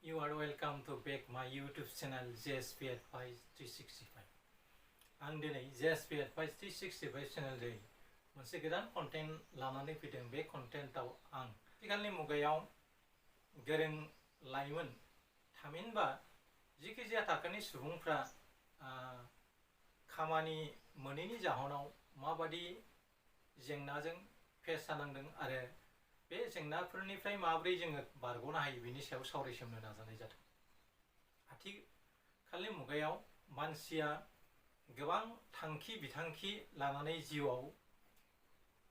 You are welcome to back my YouTube channel JSP Advice 365. आं दिनै JSP Advice 365 चेनेलजों मोनसे गोदान कन्टेन्ट लानानै फैदों। बे कन्टेन्टआव आं आथिखालनि मुगायाव गोरों लाइमोन थामहिनबा जिखिजाया थाखोनि सुबुंफ्रा खामानि मोनैनि जाहोनाव माबादि जेंनाजों फेस जानांदों आरो बे जेंनाफोरनिफ्राय माबोरै जोङो बारग'नो हायो बेनि सायाव सावरायसोमनो नाजानाय जादों। आथिखालनि मुगायाव मानसिया गोबां थांखि बिथांखि लानानै जिउआव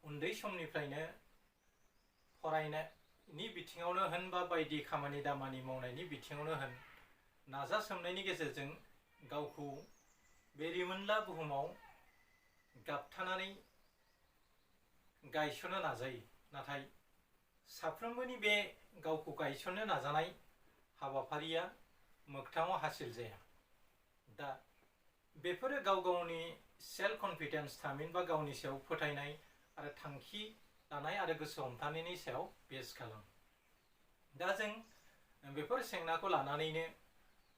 उन्दै समनिफ्रायनो फरायनायनि बिथिङावनो होन बा बायदि खामानि दामानि मावनायनि बिथिङावनो होन नाजासोमनायनि गेजेरजों गावखौ बे रिमोनला बुहुमाव गाबथानानै गायसननो नाजायो। नाथाय साफ्रोमबोनि बे गावखौ गायसननो नाजानाय हाबाफारिया मोगथाङाव हासिल जाया। दा बेफोरो गाव गावनि सेल्फ कन्फिडेन्स थामहिनबा गावनि सायाव फोथायनाय आरो थांखि लानाय आरो गोसो हमथानायनि सायाव बेस खालामो। दा जों बेफोर जेंनाखौ लानानैनो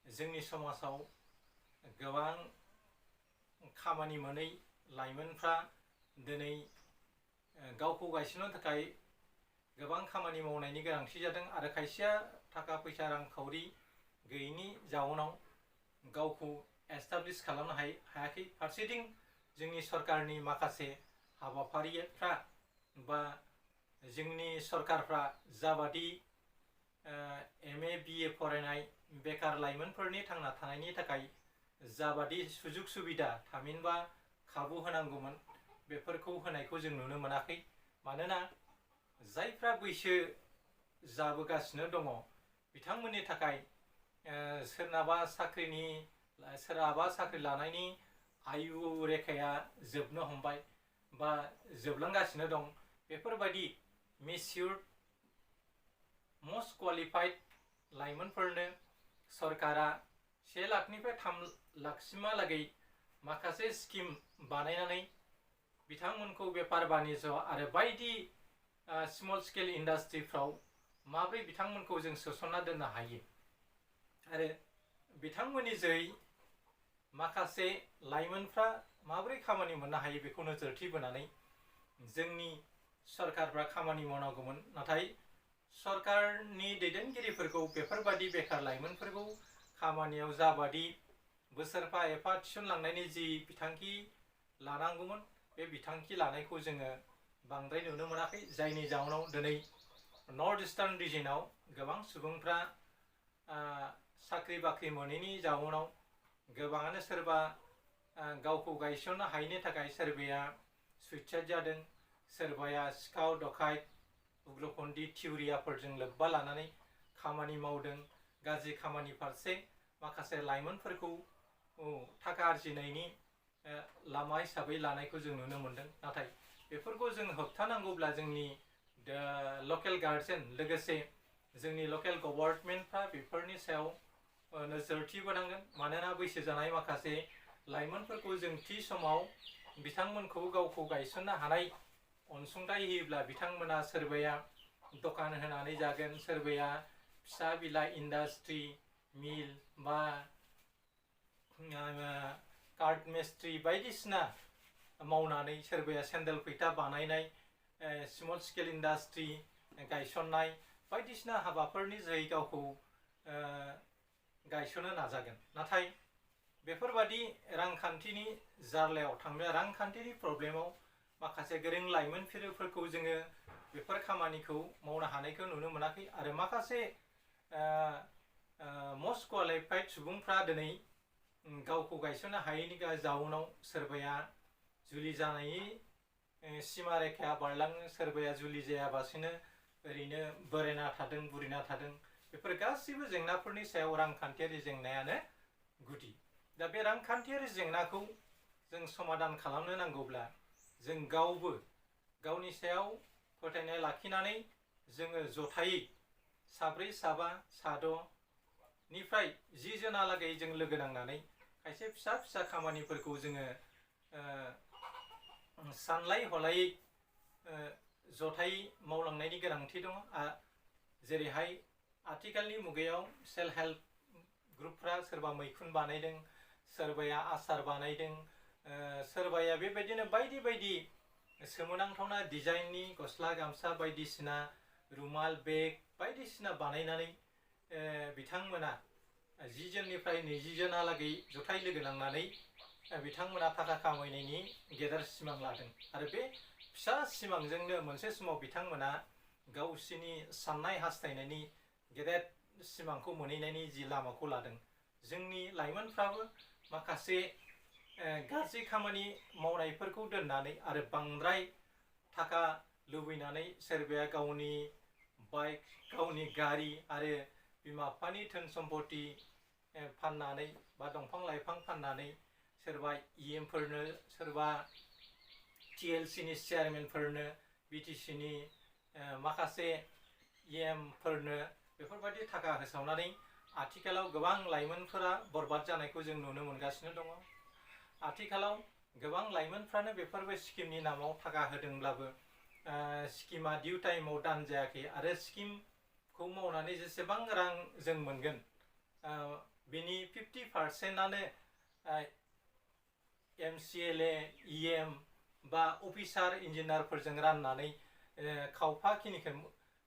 जोंनि समाजाव गोबां खामानि मोनै लाइमोनफ्रा दिनै गावखौ गायसननो थाखाय गोबां खामानि मावनायनि गोनांथि जादों आरो खायसेया थाखा फैसा रांखावरि गैयैनि जाउनाव गावखौ एस्टाब्लिश खालामनो हायाखै। फारसेथिं जोंनि सरकारनि माखासे हाबाफारिफ्रा बा जोंनि सरकारफ्रा जाबादि MA BA फरायनाय बेकार लाइमोनफोरनि थांना थानायनि थाखाय जाबादि सुजुग सुबिदा थामहिनबा खाबु होनांगौमोन बेफोरखौ होनायखौ जों नुनो मोनाखै। मानोना जायफ्रा बैसो जाबोगासिनो दङ बिथांमोननि थाखाय सोरहाबा साख्रि लानायनि आयु रेखाया जोबनो हमबाय बा जोबलांगासिनो दं। बेफोरबायदि मेच्युर्ड मस्ट क्वालिफाइड लाइमोनफोरनो सरकारा 1 लाखनिफ्राय 3 लाखसिमहालागै माखासे स्किम बानायनानै बिथांमोनखौ बेफार बानिज्य आरो बायदि स्मल स्केल इन्डास्ट्रिफ्राव माबोरै बिथांमोनखौ जों सोसनना दोननो हायो आरो बिथांमोननि जोहै माखासे लाइमोनफ्रा माबोरै खामानि मोननो हायो बेखौ नोजोरथि बोनानै जोंनि सरकारफ्रा खामानि मावनांगौमोन। नाथाय सरकारनि दैदेनगिरिफोरखौ बेफोरबादि बेकार लाइमोनफोरखौ खामानियाव जाबादि बोसोरफा एफा थिसनलांनायनि जि बिथांखि लानांगौमोन बे बिथांखि लानायखौ जोङो बांद्राय नुनो मोनाखै। जायनि जाउनाव दिनै नर्थ इस्टार्न रिजनाव गोबां सुबुंफ्रा साख्रि बाख्रि मोनैनि जाउनाव गोबाङानो सोरबा गावखौ गायसननो हायैनि थाखाय सोरबाया सुइसाइड जादों, सोरबाया सिखाव डकायत उग्रपन्थी थिउरियाफोरजों लोब्बा लानानै खामानि मावदों। गाज्रि खामानि फारसे माखासे लाइमोनफोरखौ थाखा आरजिनायनि लामा हिसाबै लानायखौ जों नुनो मोनदों। नाथाय बेफोरखौ जों होबथानांगौब्ला जोंनि लकेल गार्जेन लोगोसे जोंनि लकेल गभर्नमेन्टफ्रा बेफोरनि सायाव नोजोरथि बोनांगोन। मानोना बैसो जानाय माखासे लाइमोनफोरखौ जों थि समाव बिथांमोनखौ गावखौ गायसननो हानाय अनसुंथाइ होयोब्ला बिथांमोना सोरबाया दखान होनानै जागोन, सोरबाया फिसा बिला इन्डास्ट्रि मिल बा कार्ड मिस्ट्रि बायदिसिना मावनानै सोरबाया सेन्देल फैथा बानायनाय स्मल स्केल इन्डास्ट्रि गायसननाय बायदिसिना हाबाफोरनि जोहै गावखौ गायसननो नाजागोन। नाथाय बेफोरबादि रांखान्थिनि जार्लायाव थांनो रांखान्थिनि प्रब्लेमाव माखासे गोरों लाइमोनफोरखौ जोङो बेफोर खामानिखौ मावनो हानायखौ नुनो मोनाखै आरो माखासे मस्ट क्वालिफाइड सुबुंफ्रा दिनै गावखौ गायसननो हायैनि जाउनाव सोरबाया जुलि जानायनि सिमा रेखाया बारलाङो, सोरबाया जुलि जायाबासिनो ओरैनो बोरायना थादों बुरिना थादों। बेफोर गासैबो जेंनाफोरनि सायाव रांखान्थियारि जेंनायानो गुदि। दा बे रांखान्थियारि जेंनाखौ जों समाधान खालामनो नांगौब्ला जों गावबो गावनि सायाव फोथायनाय लाखिनानै जोङो जथायै 7 साबा 6निफ्राय 10 जोनहालागै जों लोगो नांनानै खायसे फिसा फिसा खामानिफोरखौ जोङो सानलाय हलायै जथायै मावलांनायनि गोनांथि दङ। जेरैहाय आथिखालनि मुगायाव सेल्फ हेल्प ग्रुपफ्रा सोरबा मैखुन बानायदों, सोरबाया आसार बानायदों, सोरबाया बेबायदिनो बायदि बायदि सोमोनांथावना डिजाइननि गस्ला गामसा बायदिसिना रुमाल बेग बायदिसिना बानायनानै बिथांमोना 10 जननिफ्राय 20 जनालागै जथाय लोगो नांनानै बिथांमोना थाखा खामायनायनि गेदेर सिमां लादों आरो बे फिसा सिमांजोंनो मोनसे समाव बिथांमोना गावसिनि साननाय हास्थायनायनि गेदेर सिमांखौ मोनहैनायनि जि लामाखौ लादों। जोंनि लाइमोनफ्राबो माखासे गाज्रि खामानि मावनायफोरखौ दोननानै आरो बांद्राय थाखा लुबैनानै सोरबाया गावनि बाइक, गावनि गारि आरो बिमा बिफानि धोन सम्पति फाननानै बा दंफां लाइफां फाननानै सोरबा इएमफोरनो, सोरबा टिएलसिनि चेयारमेनफोरनो, बिटिसिनि माखासे इएमफोरनो बेफोरबायदि थाखा होसावनानै आथिखालाव गोबां लाइमोनफोरा बरबाद जानायखौ जों नुनो मोनगासिनो दङ। आथिखालाव गोबां लाइमोनफ्रानो बेफोरबो स्किमनि नामाव थाखा होदोंब्लाबो स्किमा डिउ टाइमाव दान जायाखै आरो स्किमखौ मावनानै जेसेबां रां जों मोनगोन बेनि 50%आनो एमसिएलए, इएम बा अफिसार इन्जिनियारफोरजों राननानै खावफाखिनिखौ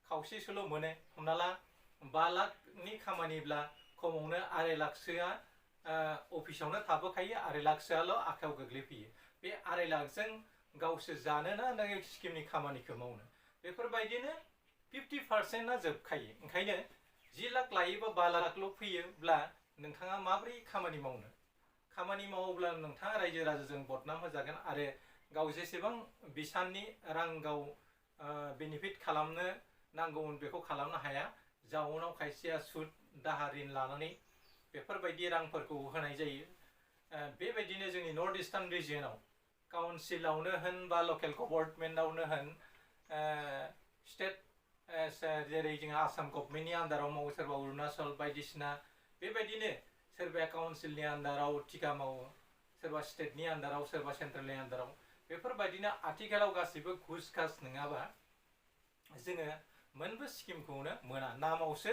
खावसेसोल' मोनो। हमना ला 5 लाखनि खामानिब्ला खमावनो 2.5 लाखसोआ अफिसावनो थाबोखायो, 2.5 लाखसोआल' आखायाव गोग्लैफैयो। बे 2.5 लाखजों गावसो जानोना नोङो स्किमनि खामानिखौ मावनो, बेफोरबायदिनो 50%आ जोबखायो। ओंखायनो 10 लाख लायोबा 5 लाखल' फैयोब्ला नोंथाङा माबोरै खामानि मावनो? खामानि मावोब्ला नोंथाङा रायजो राजाजों बदनाम होजागोन आरो गाव जेसेबां बिसाननि रां गाव बेनिफिट खालामनो नांगौमोन बेखौ खालामनो हाया। जाउनाव खायसेया सुद दाहार रिन लानानै बेफोरबायदि रांफोरखौ होनाय जायो। बेबायदिनो जोंनि नर्थ इस्टार्न रिजियनाव काउन्सिलावनो होन बा लकेल गभर्नमेन्टआवनो होन, स्टेट जेरै जोंहा आसाम गभर्नमेन्टनि आन्दाराव मावो, सोरबा अरुणाचल बायदिसिना बेबायदिनो सोरबाया काउन्सिलनि आन्दाराव थिका मावो, सोरबा स्टेटनि आन्दाराव, सोरबा सेन्ट्रेलनि आन्दाराव। बेफोरबायदिनो आथिखालाव गासैबो घुस घास नङाबा जोङो मोनबो स्किमखौनो मोना। नामावसो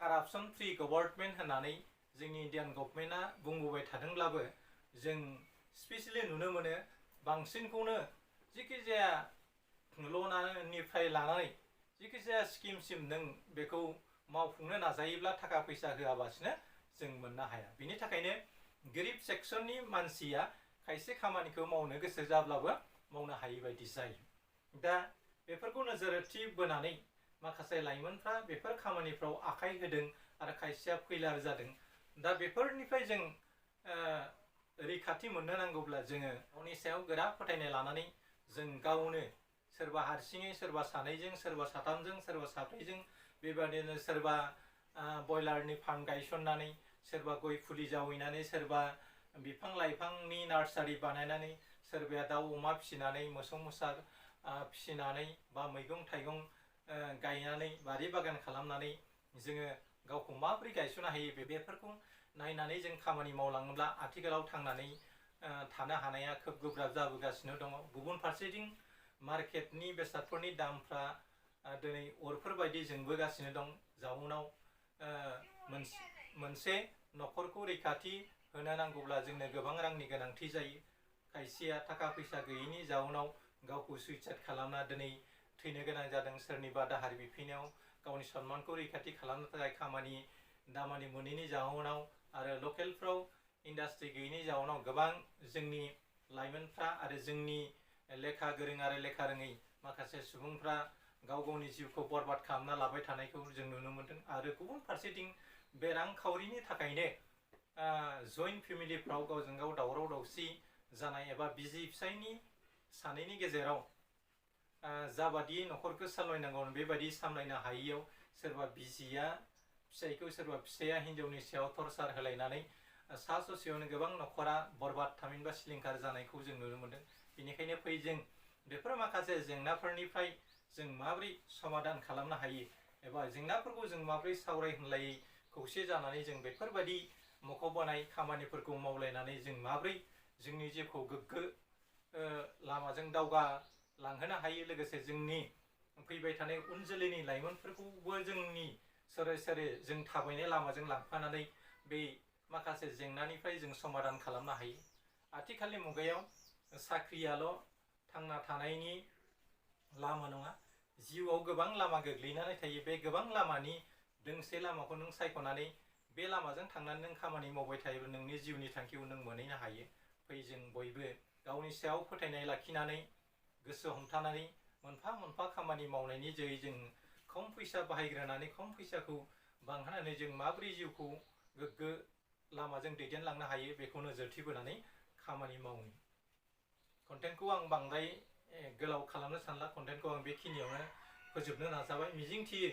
कारापसन फ्रि गभर्नमेन्ट होननानै जोंनि इन्डियान गभर्नमेन्टआ बुंबोबाय थादोंब्लाबो जों स्पेसियेलि नुनो मोनो बांसिनखौनो जिखिजाया लननिफ्राय लानानै जिखिजाया स्किमसिम नों बेखौ मावफुंनो नाजायोब्ला थाखा फैसा होआबासिनो जों मोननो हाया। बिनि थाखायनो गोरिब सेक्सननि मानसिया खायसे खामानिखौ मावनो गोसो जाब्लाबो मावनो हायि बायदि जायो। दा बेफोरखौ नोजोर थि बोनानै माखासे लाइमोनफ्रा बेफोर खामानिफ्राव आखाइ होदों आरो खायसेया फैलार जादों। दा बेफोरनिफ्राय जों रैखाथि मोननो नांगौब्ला जोङो गावनि सायाव गोरा फोथायनाय लानानै जों गावनो सोरबा हारसिङै, सोरबा सानैजों, सोरबा साथामजों, सोरबा साब्रैजों बेबादिनो सोरबा बयलारनि फार्म गायसननानै, सोरबा गय फुलि जावैनानै, सोरबा बिफां लाइफांनि नार्सारि बानायनानै, सोरबाया दाउ अमा फिसिनानै, मोसौ मोसा फिसिनानै बा मैगं थाइगं गायनानै बारि बागान खालामनानै जोङो गावखौ माबोरै गायसननो हायो बेफोरखौ नायनानै जों खामानि मावलाङोब्ला आथिखालाव थांनानै थानो हानाया खोब गोब्राब जाबोगासिनो दङ। गुबुन फारसेथिं मार्केटनि बेसादफोरनि दामफ्रा दिनै अरफोरबायदि जोंबोगासिनो दं। जाउनाव मोनसे न'खरखौ रैखाथि होनो नांगौब्ला जोंनो गोबां रांनि गोनांथि जायो। खायसेया थाखा फैसा गैयैनि जाउनाव गावखौ सुइसाइड खालामना दिनै थैनो गोनां जादों। सोरनिबा दाहार बिफिनायाव गावनि सन्मानखौ रैखाथि खालामनो थाखाय खामानि दामानि मोनैनि जाउनाव आरो लकेलफ्राव इन्डास्ट्रि गैयैनि जाउनाव गोबां जोंनि लाइमोनफ्रा आरो जोंनि लेखा गोरों आरो लेखा रोङै माखासे सुबुंफ्रा गाव गावनि जिउखौ बरबाद खालामना लाबाय थानायखौ जों नुनो मोनदों। आरो गुबुन फारसेथिं बे रांखावरिनि थाखायनो जइन्ट फेमिलिफ्राव गावजों गाव दावराव दावसि जानाय एबा बिसि फिसायनि सानैनि गेजेराव जाबादि न'खरखौ सामलायनांगौ बेबायदि सामलायनो हायैयाव सोरबा बिसिया फिसायखौ, सोरबा फिसाया हिन्जावनि सायाव टर्चार होलायनानै सा ससेयावनो गोबां न'खरा बरबाद थामहिनबा सिलिंखार जानायखौ जों नुनो मोनदों। बेनिखायनो फै जों बेफोर माखासे जेंनाफोरनिफ्राय जों माबोरै समाधान खालामनो हायो एबा जेंनाफोरखौ जों माबोरै सावराय होनलायै खौसे जानानै जों बेफोरबायदि मख'बोनाय खामानिफोरखौ मावलायनानै जों माबोरै जोंनि जिउखौ गोग्गो लामाजों दावगालांहोनो हायो, लोगोसे जोंनि फैबाय थानाय उन जोलैनि लाइमोनफोरखौबो जोंनि सोरे सोरे जों थाबायनाय लामाजों लांफानानै बे माखासे जेंनानिफ्राय जों समाधान खालामनो हायो। आथिखालनि मुगायाव साख्रियाल' थांना थानायनि लामा नङा, जिउआव गोबां लामा गोग्लैनानै थायो। बे गोबां लामानि दोंसे लामाखौ नों सायख'नानै बे लामाजों थांनानै नों खामानि मावबाय थायोब्ला नोंनि जिउनि थांखिखौ नों मोनहैनो हायो। फै जों बयबो गावनि सायाव फोथायनाय लाखिनानै गोसो हमथानानै मोनफा मोनफा खामानि मावनायनि जोहै जों खम फैसा बाहायग्रोनानै खम फैसाखौ बांहोनानै जों माबोरै जिउखौ गोग्गो लामाजों दैदेनलांनो हायो बेखौ नोजोरथि बोनानै खामानि मावनो। कन्टेन्टखौ आं बांद्राय गोलाव खालामनो सानला, कन्टेन्टखौ आं बेखिनियावनो फोजोबनो नाजाबाय। मिजिंथियो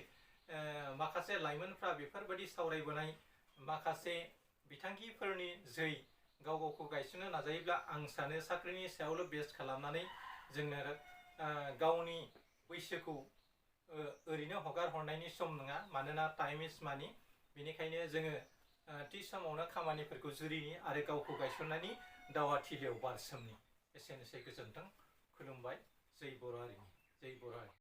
माखासे लाइमोनफ्रा बेफोरबायदि सावरायबोनाय माखासे बिथांखिफोरनि जोहै गाव गावखौ गायसननो नाजायोब्ला आं सानो साख्रिनि सायावल' बेस खालामनानै जोंनो गावनि बैसोखौ ओरैनो हगार हरनायनि सम नङा, मानोना टाइम इज मानि। बेनिखायनो जोङो थि समावनो खामानिफोरखौ जुरिनि आरो गावखौ गायसननायनि दावहाथिलियाव बारसोमनि। एसेनोसै, गोजोन्थों, खुलुमबाय। जै बर' हारिनि, जै बर' हारि।